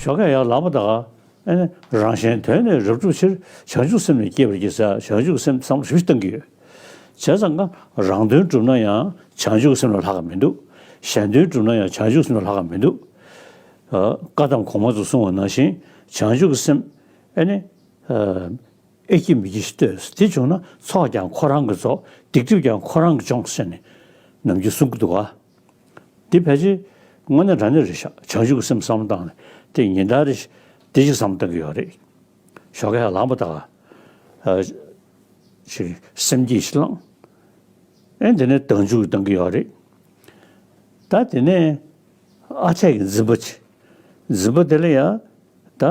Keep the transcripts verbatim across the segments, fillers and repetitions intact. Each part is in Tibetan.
ཞོགས་ཀས་ཡར་ལངས་པ་དང་། ཨེ་ནི་རང་གཞན་དོན་ནི་རབ་བསྒྲུབ་ཕྱིར། བྱང་ཆུབ་སེམས་ནི་བསྐྱེད་པར་བགྱི་ཟེར། བྱང་ཆུབ་སེམས་བསམ་བློ་ཞེ་པོ་ཅིག་བཏང་གི་ཡོད། བྱས་ཙང་ང་རང་དོན་བསྒྲུབ་ན་ཡང་བྱང་ཆུབ་སེམས་ལས་ལྷག་ག་མི་འདུག་གཞན་དོན་བསྒྲུབ་ན་ཡང་བྱང་ཆུབ་སེམས་ལས་ལྷག་ག་མི་འདུག་ཨ། བཀའ་གདམས་གོང་མ་ཚོས་གསུངས་པ་ནང་བཞིན་བྱང་ཆུབ་སེམས། ཨེ་ནི། ཨ། ཨེ་སྐྱིད་མི་སྐྱིད་ལྟོས། དེ་བྱུང་ན་ཚོགས་ཀྱང་ཁོ་རང་གིས་རྫོགས། སྡིག་སྒྲིབ་ཀྱང་ཁོ་རང་གིས་སྦྱོང་ཟེར་ནས་ནམ་རྒྱུན་གསུང་གི་འདུག་ག་འདི་ཕལ་ཆེར་དངོས་གནས་དྲང་གནས་རེད་ཤག་བྱང་ཆུབ་ཀྱི་སེམས་བསམ་བློ་བཏང་ནས་དེ་ཉིན་ལྟར་རེ་བཞིན་དེ་ཞིག་བསམ་བློ་གཏོང་གི་ཡོད་རེད། ཞོགས་ཀས་ལངས་པ་དང་། ཨ། ཞིག་སེམས་བསྐྱེད་ཞིག་བླངས། ཨེ་དེ་ནས་བདག་འཇུག་གཏོང་གི་ཡོད་རེད། ད་དེ་ནས་ཨ་འཐས་ཀྱི་འཛིན་པ་ཅིག་འཛིན་པ་དེ་ལ་ཡང་ད་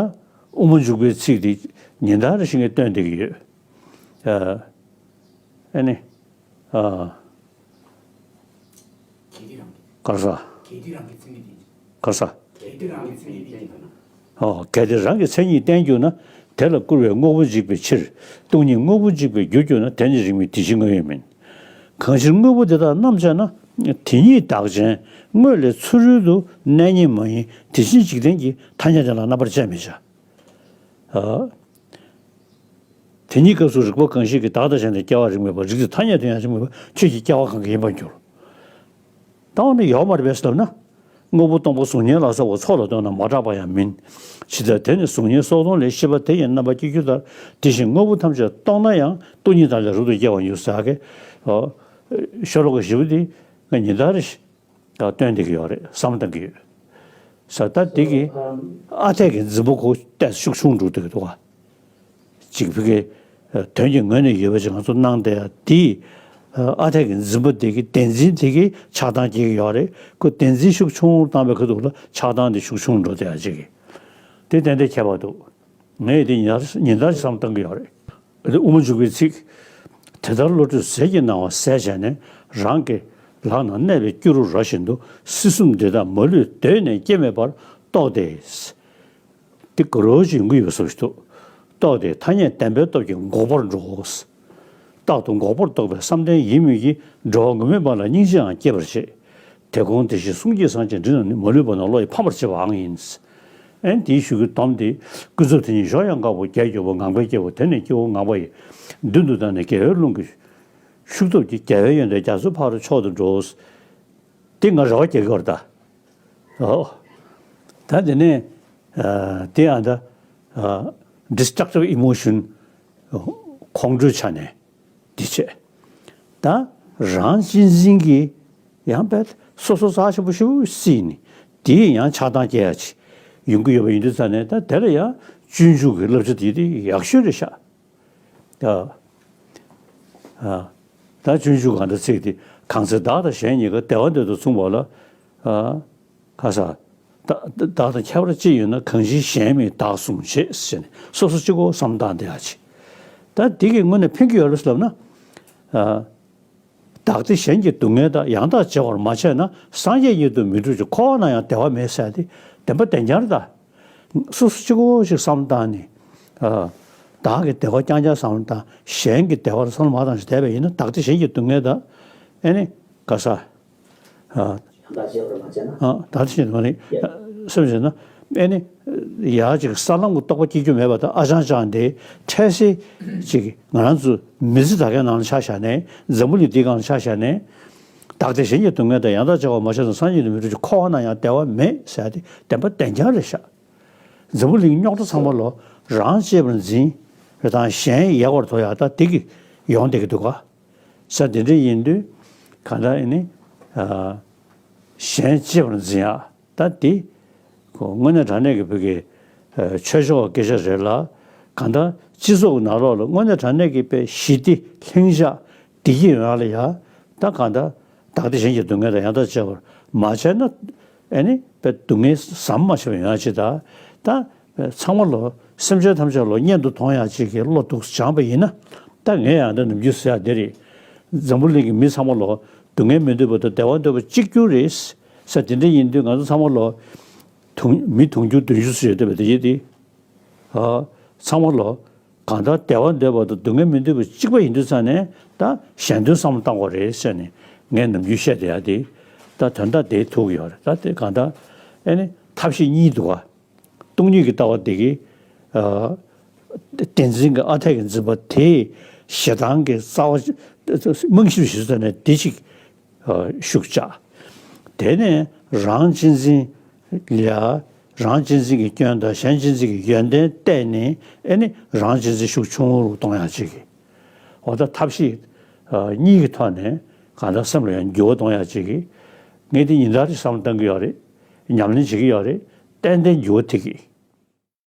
དབུ་མ་འཇུག་པའི་ཚིག་དེ་ཉིན་ལྟར་རེ་བཞིན་གྱི་བཏོན་བསྡད་ཀྱི་ཡོད། ཨ། ཨེ་ནི། ཨ། ག་རེ་ཟ། ག་རེ་ཟ། ཨོ། གལ་ཏེ་རང་གི་མཚན་ཉིད་བསྟན་གྱུར་ན། དེ་ལ་སྐུར་བས་དངོས་པོ་འཇིག་པའི་ཕྱིར། སྟོང་ཉིད་དངོས་པོ་འཇིག་པར་འགྱུར་གྱུར་ན། དེ་ནི་རིགས་མེད་དེ་བཞིན་དངོས་ཡོད་མིན། གང་ཕྱིར་དངོས་པོ་འདི་དག་རྣམ་དཔྱད་ན། དེ་ཉིད་བདག་གཞན་དངོས་ལས་ཚུ་རོལ་དུ། གནས་རྙེད་མ་ཡིན་དེ་བཞིན་འཇིག་རྟེན་གྱི། ཐ་སྙད་དེ་ལ་རྣམ་པར་དཔྱད་མི་བྱ། ཨ། དེ་ཉིད་སྐབས་སུ་རིག་པ་གང་ཞིག་གིས། བདག་དང་གཞན་དུ་སྐྱེ་བ་རིགས་མེད་པ། རིགས་དེ་ཐ་སྙད་དུ་ཡང་རིགས་མེད་པ། ཁྱོད་ཀྱི་སྐྱེ་བ་གང་གི་ཡིན་པར་འགྱུར། ད་འོ་ན་ཡོད་མ་རེད་པས་ཟེར་ལབ་ན། དངོས་པོ་སྟོང་པ་གཟུགས་བརྙན་ལ་སོགས་པ་ཚོགས་ལ་ལྟོས་ན་མ་གྲགས་པ་ཡང་མིན། ཇི་ལྟར་དེ་ནི་གཟུགས་བརྙན་སོགས་སྟོང་ལས། ཤེས་པ་དེ་ཡི་རྣམ་པར་སྐྱེ་འགྱུར་ལྟར། དེ་བཞིན་དངོས་པོ་ཐམས་ཅད་སྟོང་ན་ཡང་། སྟོང་ཉིད་དག་ལས་རབ་ཏུ་སྐྱེ་བར་འགྱུར་ཟེར་གི། ཨོ། ཤོ་ལོ་ཀ་བཞི་པོ་འདི་ང་ཉིན་ལྟར་རེ་བཞིན། ད་བཏོན་བསྡད་ཀྱི་ཡོད་རེད། བསམ་བློ་གཏོང་གི་ཡོད། ས་ད་འདི་གི་ཨ་འཐས་ཀྱི་འཛིན་པ་ཁོ་ཏོག་ཙམ་ཤུགས་ཆུང་འགྲོ་བསྡད་ཀྱི་འདུག་ག་ཅིག་ཕ་གི་དོན་གྱི་ངོས་ནས་ཡོད་པ་ཅིག་ང་ཚོ་གནང་བསྡད་ཡ་འདི། ཨ་འཐས་ཀྱི་འཛིན་པ་འདི་གི་བདེན་འཛིན་འདི་གི་ཆགས་སྡང་སྐྱེ་གི་ཡོད་རེད། ཁོ་བདེན་འཛིན་ཤུགས་ཆུང་བཏང་བའི་ཁ་ཐུག་ལ་ཆགས་སྡང་འདི་ཤུགས་ཆུང་འགྲོ་བསྡད་ཡ་ཅིག་གི་དེ་ཏན་ཏན་ཁྱད་པར་འདུག་ངས་དེ་ཉིན་ལྟར་ཉིན་ལྟར་བསམ་བློ་གཏོང་གི་ཡོད་རེད། དབུ་མ་འཇུག་པའི་ཚིག་དེ་ལྟར་བློ་གྲོས་ཟས་ཀྱི་སྣང་བ་ཟད་བྱས་ནས། རང་གི་ལག་ན་གནས་པའི་སྐྱུ་རུ་ར་བཞིན་དུ། སྲིད་གསུམ་འདི་དག་མ་ལུས་གདོད་ནས་སྐྱེ་མེད་པར་རྟོགས་ཏེ། འདི་དགའ་རབ་ཅིག་ཡོང་གི་ཡོད་པའི་བཟོ་ཞིག་འདུག་རྟོགས་ཏེ་ཐ་སྙད་བདེན་པའི་སྟོབས་ཀྱིས་འགོག་པར་འགྲོ། རྟག་ཏུ་འགོག་པར་རྟོགས་པའི་བསམ་གཏན་ཡིན་མོད་ཀྱི། འགྲོ་བ་ངུར་སྨྲིག་པ་ལ་སྙིང་རྗེའང་སྐྱེད་པར་བྱེད། དེ་དགོངས་དེ་བཞིན་གསུང་གཅིག་གསང་གཅིག་མགྲིན་ནས་ནི། མ་ལུས་པ་རྣམས་བློ་ཡིས་ཕམ་པར་བྱེད་པའང་ཡིན། ཨེ་འདིའི་གཞུག་གི་སྡོམ་འདི། ཀུན་རྫོབ་དེ་ཉིད་གཞོགས་ཡང་དཀར་པོ། རྒྱས་གྱུར་པ་ངང་པའི་སྐྱེས་བུ། དེ་ནི་སྐྱེ་བོ་ངང་པ་ཡི། མདུན་དུ་བཏང་ནས་རྒྱལ་བའི་ཀླུང་གི་ཤུགས་སྟོབས་ཀྱིས། རྒྱལ་བའི་ཡོན་ཏན་རྒྱ་མཚོའི་ཕ་རོལ་མཆོག་ཏུ་འགྲོ། འདི་ང་རེ་བ་རྒྱག་གི་ཡོད་རེད་ད། ཨོ། ད་འདི་ནས་ཨ་འདི་ཨ་ད་ཨ་destructive emotion ཁོང་ཁྲོའི་ཆ་ནས། འདི་བྱས། ད་རང་གཅེས་འཛིན་གྱིས་ཡང་དཔེ་སོ་སོ་རྩ་ཆེན་པོ་ཞེ་པོ་བརྩིས་ནས་དེས་ཡང་ཆགས་སྡང་སྐྱེ་ཡ་ཅིག་ཡོང་གི་ཡོད་པ་ཡིན་དུས་ཙང་ནས། ད་དེ་ལ་ཡང་སྤྱོད་འཇུག་གི་བསླབ་བྱ་དེ་དེ་ཡག་ཤོས་རེད་ཤག་ད་ཨ་ད་སྤྱོད་འཇུག་གང་འདྲ་ཚིག་དེ། གང་ཚེ་བདག་དང་གཞན་གཉིས་ཀ་བདེ་བ་འདོད་དུ་མཚུངས་པ་ལ། ཨ་ག་ས། བདག་བདག་དང་ཁྱད་པར་ཅི་ཡོད་ན། གང་ཕྱིར་གཞན་མིན་བདག་བཟུང་བྱེད་ཟེར་ནས་སོ་སོ་གཅིག་པོ་བསམ་བློ་བཏང་བསྡད་ཡ་ཅིག་ད་འདི་གི་དངོས་གནས་ཕན་གྱི་ཡོད་རེད་ལབ་ན། ཨ་བདག་བདེ་གཞན་གྱི་སྡུག་བསྔལ་དག །ཡང་དག་བྱེ་བར་མ་ཕྱེ་ན། སངས་རྒྱས་ཉིད་དུ་མི་འགྲུབ་ཅིང་། འཁོར་བ་ན་ཡང་བདེ་བ་མེད་ཟེར་ཏེ་བདེན་པ་བདེན་རྐྱང་རེད་ད། སོ་སོ་གཅིག་པོ་ཞིག་བསམ་བློ་བཏང་ནས། ཨ་བདག་གི་བདེ་བ་རྐྱང་རྐྱང་བསམ་བློ་བཏང་། གཞན་གྱི་བདེ་བ་ལ་བསམ་བློ་མ་བཏང་ཞིག་བསྡད་པ་ཡིན་ན། བདག་བདེ་གཞན་གྱི་སྡུག་བསྔལ་དག །ཨེ་ནི་ག་ས། ཨ། ཡང་དག་བྱེ་བར་མ་ཕྱེ་ན། ཨ། ད་དེ་བཞིན་དུ་མ་རེད། ཡ། སེམས་ཅན་ན། ཨེ་ནི། ཡ་གཅིག་ས་ལམ་གྱི་རྟོགས་པ་སྐྱེ་རྒྱུ་མེད་པ་དང་། ཨ་ཅང་ཅང་དེ་འཕྲལ་སེལ་ཅིག་ང་རང་ཚོ་མི་ཚེ་ད་གའི་ནང་ལ་ཆ་བཞག་ནས། འཛམ་བུ་གླིང་འདིའི་སྒང་ལ་ཆ་བཞག་ནས། བདག་བདེ་གཞན་གྱི་སྡུག་བསྔལ་དག །ཡང་དག་བྱེ་བར་མ་ཕྱེ་ན། སངས་རྒྱས་ཉིད་དུ་མི་འགྲུབ་ཅིང་། འཁོར་བ་ན་ཡང་བདེ་བ་མེད་ཟེར་ཏེ་བདེན་པ་བདེན་རྐྱང་རེད་ཤག་འཛམ་བུ་གླིང་རྙོག་དྲ་ཚང་མ་ལོ་རང་གཅེས་པར་འཛིན་རེད་དང་། གཞན་ཡལ་བར་དོར་ཡ་ད་འདི་གི་ཡོང་བསྡད་ཀྱི་འདུག་ག་ས་དེ་འདྲ་ཡིན་དུས་གང་ལྟར་ཨེ་ནི་ཨ་གཞན་གཅེས་པར་འཛིན་ཡ་ད་འདི་ཁོ་དངོས་གནས་དྲང་གནས་ཀྱི་བོད་ཀྱི་ཨ་ཆོས་ཕྱོགས་སྐད་ཆ་རེད་ལ། གང་ལྟར་སྤྱི་ཚོགས་ནང་ལོགས་ལ་དངོས་གནས་དྲང་གནས་ཀྱི་དཔེ་ཞི་བདེ་ལྷིང་འཇགས་བདེ་སྐྱིད་ཡོང་ཡ་ལ་ཡ་ད་གང་ལྟར་བདག་བདེ་གཞན་གྱི་སྡུག་བསྔལ་དང་ཡང་དག་བྱེ་བར་མ་ཕྱེ་ན། ཨེ་ནི་དཔེ་སྡུག་བསྔལ་ཟམ་མ་ཆད་པ་ཡོང་ཡ་ཅིག་དང་། ད་ཚང་མ་ལོ་སེམས་ཅན་ཐམས་ཅད་ལོ་གཉེན་དུ་མཐོང་ཡ་ཅིག་གི་བློ་འདུག་སྦྱངས་པ་ཡིན་ན། ད་ངས་ཡང་ད་ནམ་རྒྱུན་ཟེར་ཡ་འདི་རེད། འཛམ་བུ་གླིང་གི་མི་ཚང་མ་ལོ་སྡུག་བསྔལ་མི་འདོད་པ་དང་བདེ་བ་འདོད་པ་གཅིག་གྱུར་རེད་ཟེར། དེ་འདྲ་ཡིན་དུས་ང་ཚོ་ཚང་མ་ལོ་དུང་མི་དུང་ཕྱུར་བདུན་ཅུ་ཙམ་ཡོད་བསྡད་པ་དེ་ཡིན་ཏེ། ཨ་ཚང་མ་ལོ་གང་ལྟར་བདེ་བ་འདོད་པ་དང་སྡུག་བསྔལ་མི་འདོད་པ་གཅིག་པ་ཡིན་དུས་ཙང་ནས། ད་གཞན་དོན་བསམ་བློ་བཏང་དགོས་རེད་ཟེར་ནས་ངས་ནམ་རྒྱུན་བཤད་བསྡད་ཡ་དེ། ད་དོན་དག་དེ་ཐུག་གི་ཡོད་རེད། ད་དེ་གང་ལྟར་ཨེ་ནི་ཐབས་ཤེས་གཉིས་འདུག་ག་སྟོང་ཉིད་ཀྱི་ལྟ་བ་དེ་གི་ཨ་བདེན་འཛིན་གྱི་ཨ་འཐས་ཀྱི་འཛིན་པ་དེས་ཞེ་སྡང་གི་རྩ་བ་རྨང་གཞིར་གཞི་བཙུགས་ནས་དེ་ཅིག་ཨ་ཤུགས་ཆག། དེ་ནས་རང་གཅེས་འཛིན་ལ་རང་གཅེས་འཛིན་གྱི་སྐྱོན་དང་གཞན་གཅེས་འཛིན་གྱི་ཡོན་ཏན་བལྟས་ནས་ཨེ་ནི་རང་གཅེས་འཛིན་ཤུགས་ཆུང་ངུ་རུ་གཏོང་ཡག་ཅིག་གི། འོ་ད་ཐབས་ཤེས་ཨ་གཉིས་ཀྱི་ཐོག་ནས་གང་ལྟར་སེམས་ལ་ཡང་འགྱུར་བ་གཏོང་ཡག་ཅིག་གི། ངས་དེ་ཉིན་ལྟར་གྱི་བསམ་བློ་གཏང་གི་ཡོད་རེད། ཉམས་ལེན་བྱེད་ཀྱི་ཡོད་རེད། ཏན་ཏན་འགྱུར་བ་ཐེབས་ཀྱི།